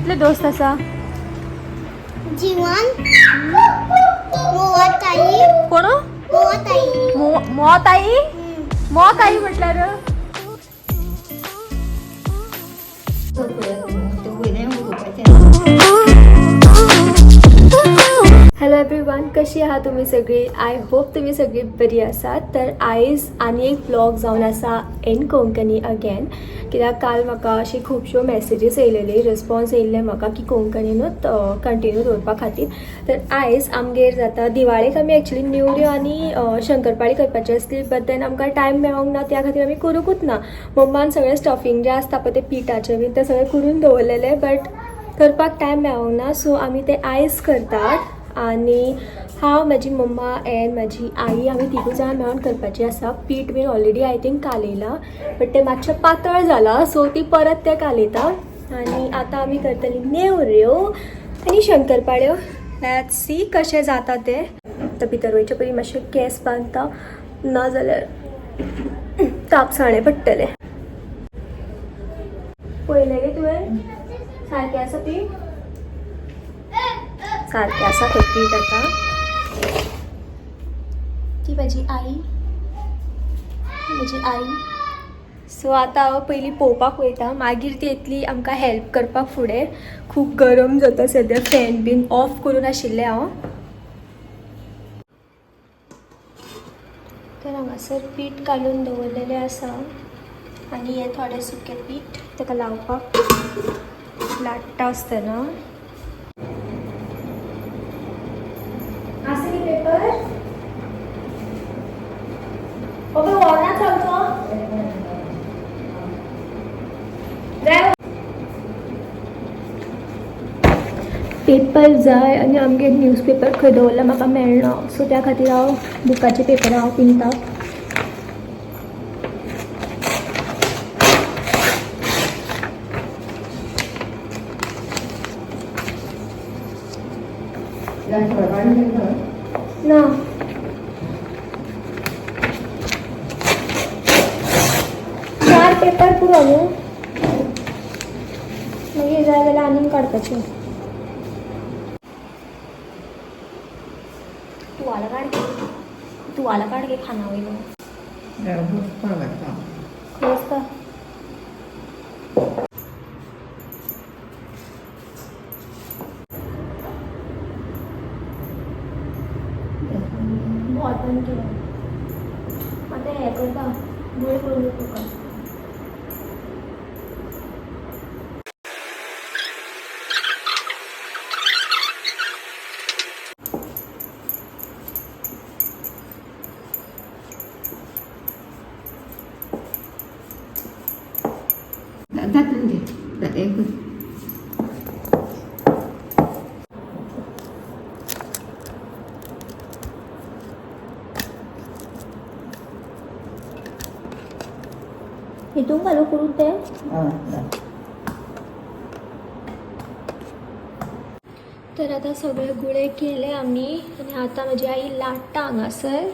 कितले दोस्त आसा? जीवन मोवाताई. कोण? मोवाताई. मोताई. मोताई म्हटल्यार? हॅलो एवरीवन, कशी आहात तुम्ही सगळी? I hope तुम्ही सगळी बरी आसात. तर आयज आनी एक ब्लॉग जावन आसा इन कोंकणी अगेन, कित्याक काल म्हाका अशी खुबश्यो मॅसेजीस येयलेली, रिस्पॉन्स येयल्ले म्हाका की कोंकणीनूच कंटिन्यू दवरपा खातीर. तर आयज आमगेर जाता दिवाळेक आमी एक्चुली नेवऱ्यो आनी शंकरपाळी करपाची आसली, बट then आमकां टायम मेळोंक ना, त्या खातीर आमी करूंकूच ना. मम्मान सगळें स्टफींग जें आसता पळय तें पिठाचें बीन तें सगळें करून दवरलेलें, बट करपाक टायम मेळोंक ना. सो आमी ते आयज करतात आनी हांव, म्हजी मम्मा एन्ड म्हजी आई आमी तिगूय जाणां मेळोन करपाची आसा. पीठ बीन ऑलरेडी I think कालयलां, बट तें मातशें पातळ जालां, सो ती परत तें कालयता. आनी आतां आमी करतली नेवऱ्यो आनी शंकरपाळ्यो. Let's see कशें जाता तें. आतां भितर वयचे पयलीं मातशें केंस बांदता, ना जाल्यार तापसाणें पडटलें. पळयलें गे तुवें? सारकें आसा पीठ? सारकें आसा तें पीठ. आतां ती म्हजी आई, ती म्हजी आई. सो आतां हांव पयलीं पळोवपाक वयता, मागीर ती येतली आमकां हेल्प करपाक फुडें. खूब गरम जाता सद्या, फॅन बीन ऑफ करून आशिल्लें हांव. तर हांगासर पीठ काडून दवरलेलें आसा आनी हें थोडें सुकें पीठ ताका लावपाक लाट्टा आसतना. आसा न्ही पेपर? ओके, वॉर्ना चलचो. पेपर जाय आनी आमगेर न्यूजपेपर खंय दवरला म्हाका मेळना, सो त्या खातीर हांव बुकाचे पेपर हांव पिंता. ना, चार पेपर पुरो न्हू? मागीर जाय जाल्यार आनीक काडपाचे. तुवालो काड गे, तुवालो काड गे खाना वयलो. खंय आसता? बंद केलं. आतां हें करता, गुळे करून दिता तुका. जातून घे एक. हितून घालू करून तें? तर आतां सगळे गुळे केले आमी आनी आतां म्हजी आई लाट्टा हांगासर.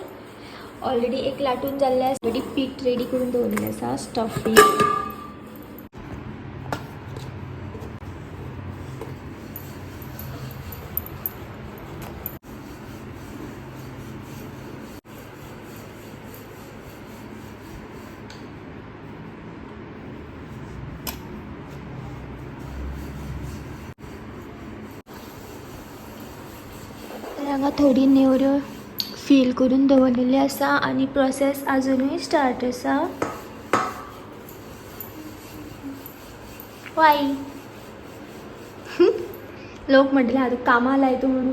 ऑलरेडी एक लाटून जाल्लें आसा. ऑलरेडी पीठ रेडी करून दवरिल्लें आसा स्टफींग. तर हांगा थोडी नेवऱ्यो फील करून दवरलेली आसा आनी प्रोसेस आजुनूय स्टार्ट आसा. वाय लोक म्हणटले हांव कामां लायता म्हणून.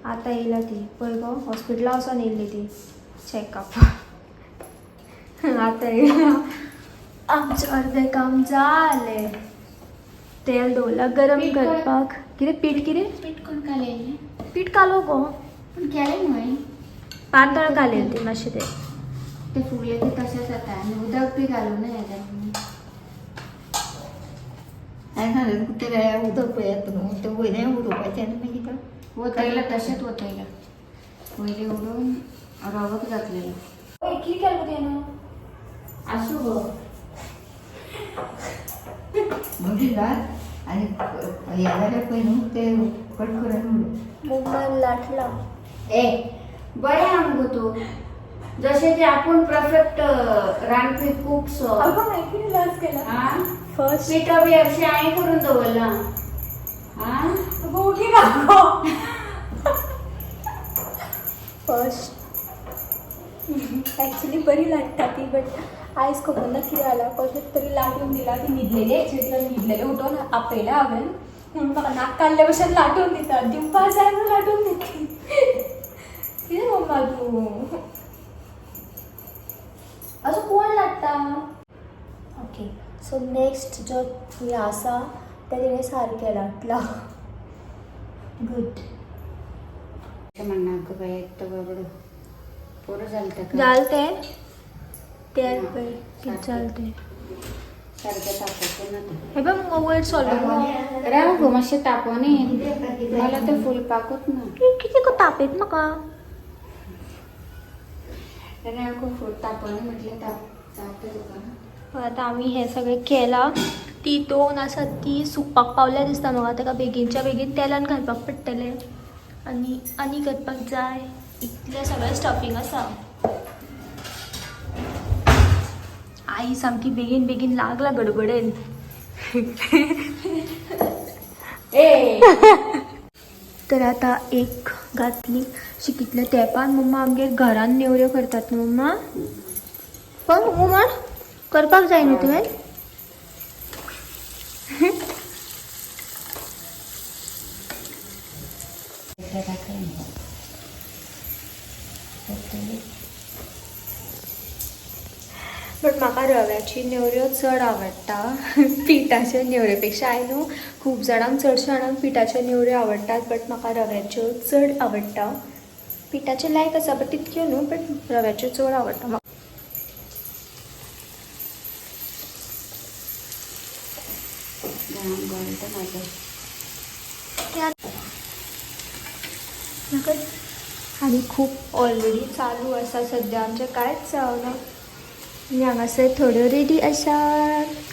आतां येयला ती पळय गो, हॉस्पिटला वचोन येयल्ली ती चॅकअप. आतां येयला. आमचें अर्दें काम जालें. तेल दवरलां गरम पीठ करपाक. कितें पीठ कितें? पीठ कोण कालयलें? पीठ कालो गो. पूण केलें न्हय. पातळ कालयलें ती मातशें तें. ते फुगले की तशें जाता आनी उदक बी घालूं नये जाता. हांवें सांगलें तुका, ते उदक पळयात न्हू, तें वयलें उडोवपाचें आनी मागीर तें वतयला, तशेंच वतयला. वयलें उडोवन रवक जातलेलो. कितें केलें तुवें? आसूं गो. मगीर घाल आनी हें जाल्यार पळय न्हू, ते कट करून उडय. मुंबय लाटला. ए, बरें आहा मुगो तूं. जशें की आपूण परफेक्ट रांदपी कूक सो. अगं, हांवें कितें लस केला? आं? फर्स्ट. पिठो बी अशें हांवें करून दवरलां. आं. ओगी दाखो. फर्स्ट ॲक्च्युली बरी लाट्टा ती, बट आयज खबर ना कितें जालां, कशें तरी लाटून दिला. ती न्हिदलेली एक्चुली. तिका न्हिदलेलें उठोवन आपयलें हांवें म्हणून म्हाका नाक काडले भशेन लाटून दिता. दिवपा जाय म्हणून लाटून दिता. कितें मम्मा तूं असो कोण लाट्टा? ओके, सो नेक्स्ट जो हें आसा तें तिणें सारकें लाटलां. गुड. म्हणना गो बाये, तो बाबडो पुरो जालें ताका. जालें तें. तेल पळय कितें जालें तें. सारकें तापोवचें ना तें. हें पळय मुगो वयर सरलो मुगो. राव गो मातशें, तापोवनी. मला तें फुलपाकूच ना. कितें गो तापयत म्हाका. राव गो, फूल तापोवनी म्हटलें. ताप तापता तुका. आतां आमी हें सगळें केलां. ती दोन आसात ती सुकपाक पावल्या दिसता म्हाका. ताका बेगीनच्या बेगीन तेलान घालपाक पडटलें आनी आनी करपाक जाय. इतलें सगळें स्टफींग आसा. आई सामकी बेगीन बेगीन लागला गडबडेन. ए. तर आता एक घातली. शिकितल्या तेंपान मम्मा आमगेर घरान नेवऱ्यो करतात न्हू मम्मा? पण हुमण करपाक जाय न्हू तुवें? ते दाखय न्ही. बट म्हाका रव्याची नेवऱ्यो चड आवडटा पिठाच्या नेवऱ्यो पेक्षा. I न्हू खूब जाणांक, चडशा जाणांक पिठाच्यो नेवऱ्यो आवडटात, बट म्हाका रव्याच्यो चड आवडटा. पिठाच्यो लायक आसा बट तितक्यो न्हू, बट रव्याच्यो चड आवडटा म्हाका. घाम गळटा म्हाजो. म्हाका आनी खूब ऑलरेडी चालू आसा सद्या आमचें, कांयच जावना. आनी हांगासर थोड्यो रेडी आसा.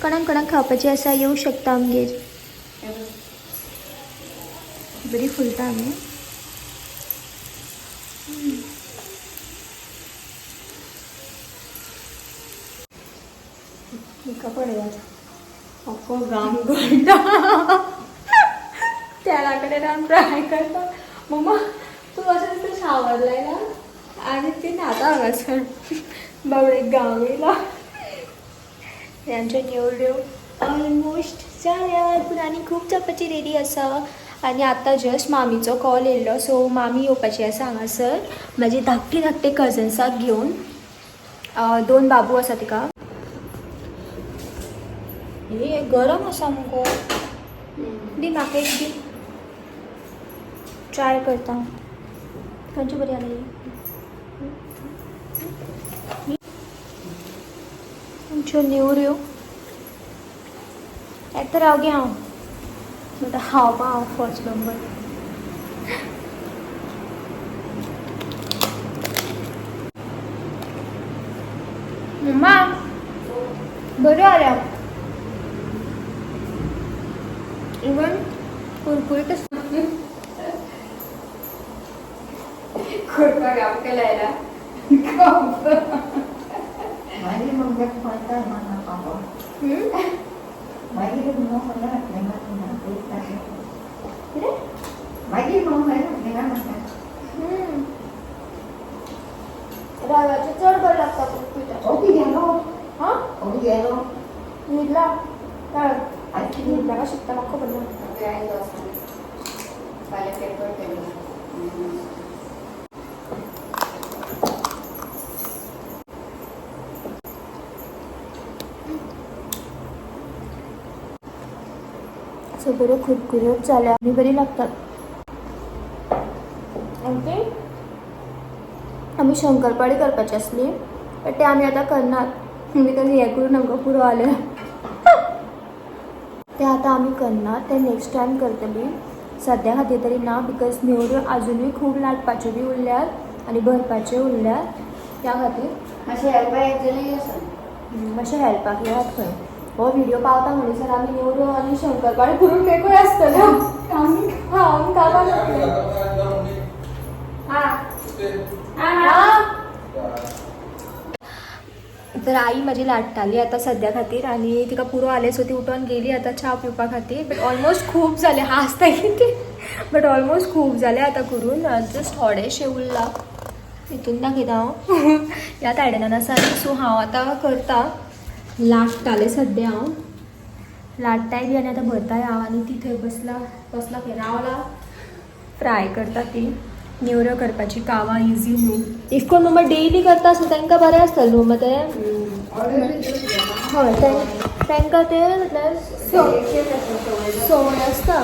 कोणाक कोणाक खावपाची आसा, येवं शकता आमगेर. बरी फुलता न्हू. हिका पळयात, अख्खो घाम गळटा. तेला कडेन आमी फ्राय करता. मम्मा, तूं अशें दिसता शावर लायला आनी ती न्हाता हांगासर. बाबडे घाम येयला. आमच्यो नेवऱ्यो ऑलमोस्ट जाल्यात, पूण आनी खूब जावपाची रेडी आसा. आनी आतां जस्ट मामीचो कॉल येयल्लो. सो मामी येवपाची आसा हांगासर म्हाजी धाकटी धाकटे कजन्साक घेवन. दोन बाबू आसा तिका. हे गरम आसा मुगो. दी म्हाका एक दी, ट्राय करता. खंयची बरी आनी आमच्यो नेवऱ्यो. येता, राव गे. हांव म्हणटा खावपा हांव फर्स्ट नंबर. मम्मा, बऱ्यो आल्या. इवन कुरकुरीत आसा. करपाक आमकां लायला. मागीर मग पळता म्हणा पापा. मागीर मग मला घातलें म्हणटा. कितें? मागीर मग खंय घातलें काय म्हणटा. रव्याचें चड बरें लागता पूण पिठाचें. ओबी गेलो. हां. ओबी गेलो. न्हिदला काय? आज कितें? न्हिदला काय शिकता म्हाका खबर ना. फाल्यां पेपर केलो. सो बऱ्यो कुरकुऱ्योच जाल्या आनी बरी लागतात. ओके, आमी शंकरपाळी करपाची आसली, बट ते आमी आतां करनात because हें करून आमकां पुरो जालें. ते आतां आमी करना, ते नेक्स्ट टायम करतली. सद्या खातीर तरी ना, because नेवऱ्यो आजुनूय खूब लाटपाच्यो बी उरल्यात आनी भरपाच्यो उरल्यात, त्या खातीर. मातशें हेल्पाक येत जाल्यार यो सांग. मातशें हेल्पाक येयात खंय. हो व्हिडिओ पावता म्हणसर आमी नेवऱ्यो आनी शंकरपाळी करून मेकळे आसतले. आमी खावन कामाक लागतले. हा हा. तर आई म्हजी लाट्टाली आतां सद्या खातीर आनी तिका पुरो आलें, सो ती उठोन गेली आतां च्या पिवपा खातीर. बट ऑलमोस्ट खूब जालें. हांसता कितें? बट ऑलमोस्ट खूब जालें आतां करून, जस्ट थोडेशें उरलां. हितून दाखयता हांव, ह्या सायडीन आसा. सो हांव आतां करता, लाट्टालें सद्या हांव, लाट्टाय बी आनी आतां भरताय हांव. आनी ती थंय बसला बसला खंय रावला, फ्राय करता ती. नेवऱ्यो करपाची कामां इजी न्हू. If कोण मम्मा डेली करता सो तांकां बरें आसतलें न्हू मग तें. हय, तांकां तें म्हटल्यार संवय आसता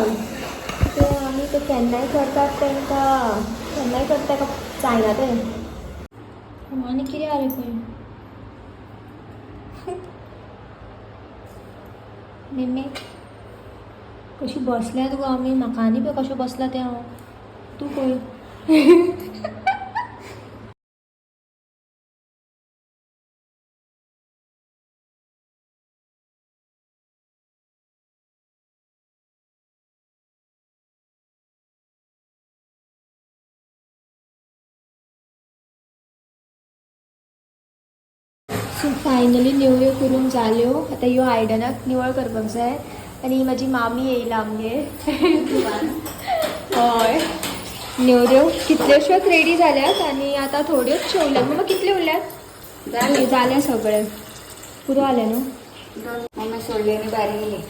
ते. आमी ते केन्नाय करतात, तांकां केन्नाय करता ताका जायना तें. आनी कितें आसा रे पळय निम्मी कशी बसल्या तुका आमी. म्हाका आनी पळय कशें बसला तें हांव. तूं पळय. सो फायनली नेवऱ्यो करून जाल्यो. आतां ह्यो आयदनाक निवळ करपाक जाय. आनी म्हाजी मामी येयला आमगेर. हय, नेवऱ्यो कितल्योश्योच रेडी जाल्यात आनी आतां थोड्योच उरल्यात. मम्मा, कितल्यो उरल्यात? जालें. जालें सगळें, पुरो जालें न्हू. दोन मम्मी सोडली आनी भायर गेली.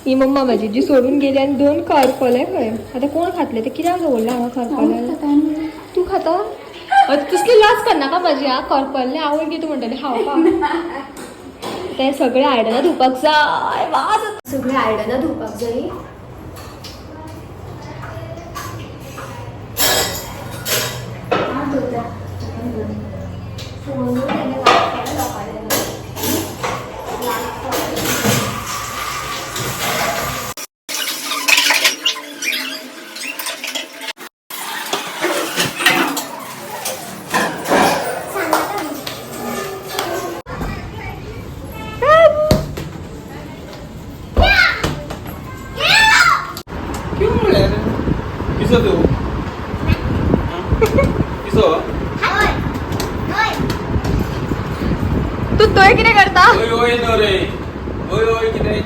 ही मम्मा म्हाजी जी सोडून गेली आनी दोन करपले खंय. आतां कोण खातले ते? कित्याक दवरलें हांगा करपले? तूं खाता? तसली लज करनाका म्हाजी. हा, करपल्ले आवय कितें म्हणटली खावपाक. ते सगळे आयदनां धुवपाक जाय. वाज, सगळे आयदनां धुवपाक जाय. हांव धुता. फोनूय तेन्ना लागताले लोकांले. क्यों म्हणलें पिसो तूं पिसो. तूं थंय कितें करता? ओय ओय न्हू रे, ओय ओय कितें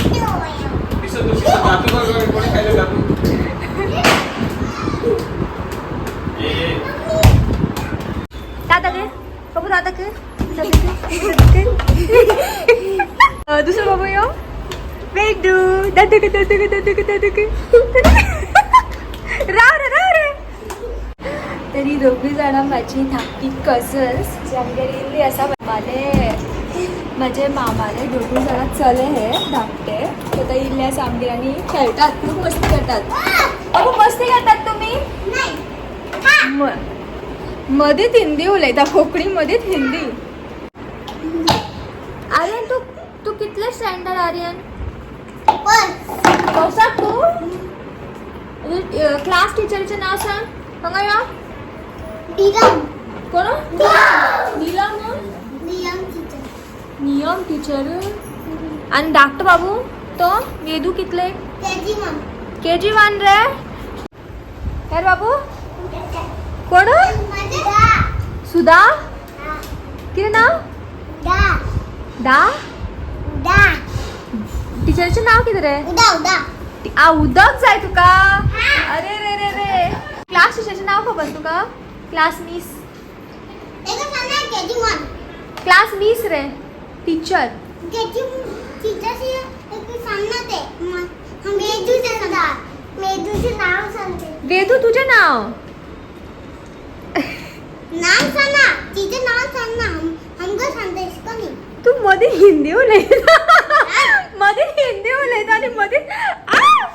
पिसो तूं? पिसो धातू कोणी खायलो धातू? ए ए. दादा गे बाबू, दादा गे, दुसरो बाबू यो. वेदू, दादू गे, दादू गे, दादू गे, दादू गे. राव रे, राव रे. तरी दोगूय जाणां म्हाजी धाकटी कजन्स जी आमगेर येयल्ली आसा. मामाले, म्हाजे मामाले दोगूय जाणां चले हे धाकटे. ते आतां येयल्ले आसा आमगेर आनी खेळटात, खूब मस्ती करतात. बाबू, मस्ती करतात तुमी? मदींच हिंदी उलयता, कोंकणी मदींच हिंदी. आर्यन, तूं तूं कितले स्टँडर्ड आर्यन? फर्स्टाक तूं. क्लास टिचरीचें नांव सांग. हांगा यो. कोण? निलम. नियम टिचर. आनी धाकटो बाबू तो वेदू कितले? केजी 1 रे. हेर बाबू कोण? सुधा. कितें नांव? दा. टिचरीचें नांव कितें रे? आ, उदक जाय तुका? अरे रे रे रे. क्लास टिचरीचें नांव खबर तुका? क्लास मीस, क्लास मीस रे, टीचर. वेदू, तुझें नांव? नाम सांगना, टीचर नाम सांगना. हमको सांगता, इसको नहीं. तूं मदीं हिंदी उलयता, मदीं हिंदी उलयता आनी मदीं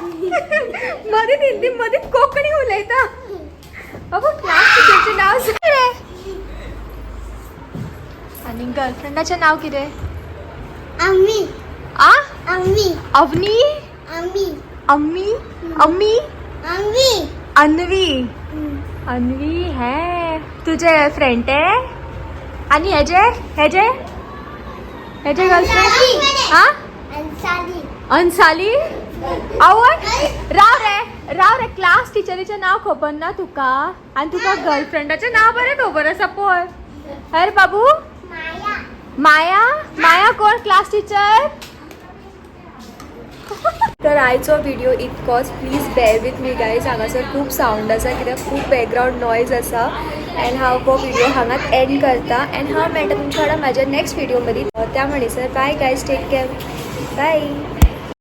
मदींत हिंदी मदींत कोंकणी उलयता. बाबू, क्लास टिचरचें नांव सांग रे. आनी गर्लफ्रेंडाचें नांव कितें? अम्मी. आ? अम्मी. अवनी. अम्मी. अम्मी, अम्मी. अम्मी. अन्वी. अन्वी हे तुजे फ्रेंड ते आनी हेजे हेजे हेजे गर्लफ्रेंड हा? अंसाली. अन्साली. आवय, राव रे, राव रे. क्लास टिचरीचें नांव खबर ना तुका आनी तुका गर्लफ्रेंडाचें नांव बरें खबर आसा पळय. अरे बाबू. माया. माया. माया कोण क्लास टिचर? तर आयचो video इतकोच. Please bear with me guys, हांगासर खूब सावंड आसा कित्याक खूब बॅकग्रावंड नॉयज आसा. अँड हांव हो व्हिडिओ हांगाच एंड करता अँड हांव मेळटा तुमच्या वांगडा म्हाज्या नेक्स्ट व्हिडिओ मदीं. त्या म्हणीसर bye guys, take care, bye.